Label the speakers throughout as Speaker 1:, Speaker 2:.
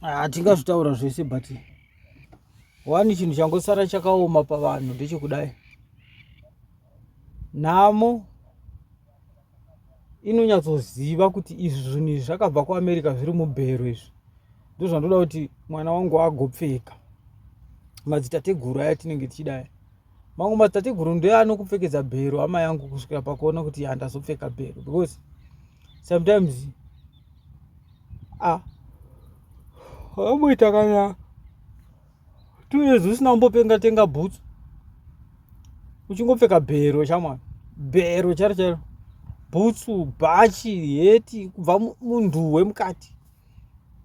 Speaker 1: Hatingazvitaura zvese, but one chinhu changosara chakaoma pavanhu ndechekudai: nhamo inonyatsoziva kuti izvi zvinhu izvi zvakabva kuAmerica, zviri mubhero. Izvi ndo zvandoda kuti mwana wangu agopfeka. Madzitateguru aya tinenge tichidaya, mamwe madzitateguru ndoyo anokupfekedza bhero, hama yangu, kusvikira pakuona kuti handazopfeka bhero, because sometimes, ah, amboita kana 2 years usina kumbopenga tenga bhutsu, uchingopfeka bhero chamwana, bhero charo chairo, bhutsu, bhachi, heti, kubva munduwe mukati.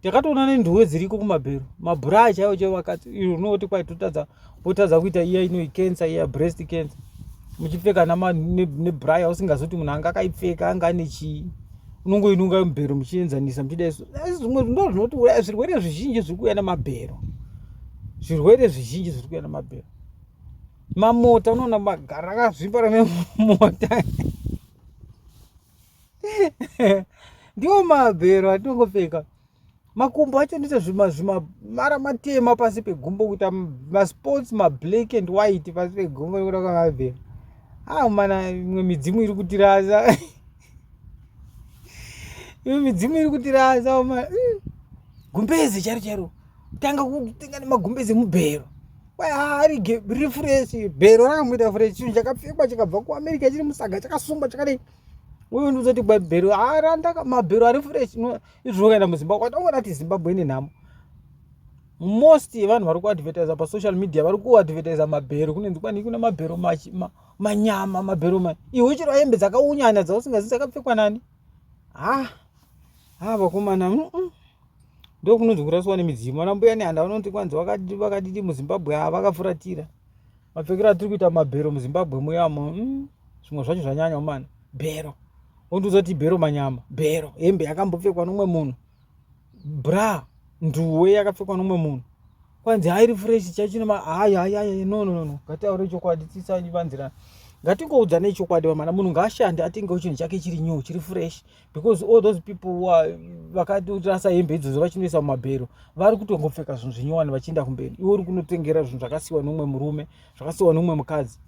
Speaker 1: Takatoona nenduwe dziriko kumabhero, mabhura chaiwo chaiwo. Vakati iro unoti kwai totadza, wotadza kuita iya inoi cancer iya, breast cancer, muchipfeka nebra yausingazoti munhu anga akaipfeka anga ane chii. Unongoinunga mubhero muchienzanisa muchidai. Zvimwe ndo zvinotiuraya. Zvirwere zvizhinji zviri kuuya namabhero, zvirwere zvizhinji zviri kuuya namabhero. Mamota, unoona magara akazvimba rememota, ndiwo mabhero atinongopfeka. Makumbo acho ndite zvimamara matema pasi pegumbo, kuita masports mablack and white pasi pegumbo nekuda kwamabhero. Ah mana, imwe midzimu iri kutirasa, imwe midzimu iri kutirasa ma. Gumbeze chairo chairo, tanga kutenga nemagumbeze mubhero, ari riri fresh, bhero rakamboita fresh, chinhu chakapfekwa chikabva kuAmerica chiri musaga, chakasungwa chakadai. Uyu ndozoti bhero arandaka, mabhero ari fresh. Izvo ukaenda muZimbabwe, wataona kuti Zimbabwe ine nhamo. Most yevanhu vari kuadvertisa pasocial media vari kuadvertisa mabhero. Kunenzi kwani kuna mabhero manyama, mabhero ma iwe chero hembe dzakaunyana dzausingazi dzakapfekwa nani. Ha ha, vakomana, Ndokunonzi kuraswa nemidzimu. Vana mbuya Nehanda vanoti kwanzi vakadidi muZimbabwe, ha, vakafuratira mapfekero atiri kuita mabhero muZimbabwe muyamo. Zvimwe zvacho zvanyanya mana. Bhero wondozoti bhero manyama, bhero hembe yakambopfekwa nomwe munhu, bra, nduwe yakapfekwa nomwe munhu, kwanzi hairi fresh chachino. Hayi hayi hayi, no, no, no, ngataure chokwadi, tisavanzirana. Ngatingoudzanei chokwadi vamana. Munhu ngaashande, atengewo chinhu chake chiri new, chiri fresh, because all those people vakatorasa hembe idzodzo vachinoisa mumabhero vari kutongopfeka zvinhu zvinyowani vachienda kumberi. Iwe uri kunotengera zvinhu zvakasiyiwa nomumwe murume, zvakasiyiwa nomumwe mukadzi,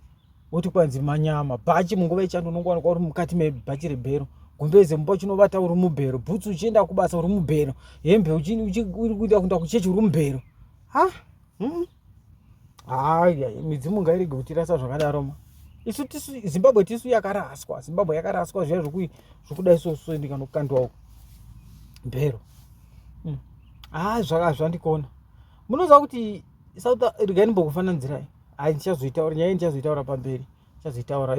Speaker 1: woti kwanzi manyama. Bhachi munguva yechando unongowanikwa uri mukati mebhachi rebhero, gumbeze mumba uchinovata uri mubhero, bhutsu uchienda kubasa uri mubhero, hembe uri kuenda kuenda kuchechi uri mubhero. Ha, Haya, midzimu ngairege kutirasa zvakadaro ma. Isu tisu Zimbabwe, tisu yakaraswa. Zimbabwe yakaraswa zviya zvokudai soso, ndikanokandwa uko bhero. Ha, zvandikona. Munoziva kuti South, regai ndimbokufananidzirai. Hai, ndichazoitaura nyaya, ndichazoitaura pamberi, ndichazoitaura.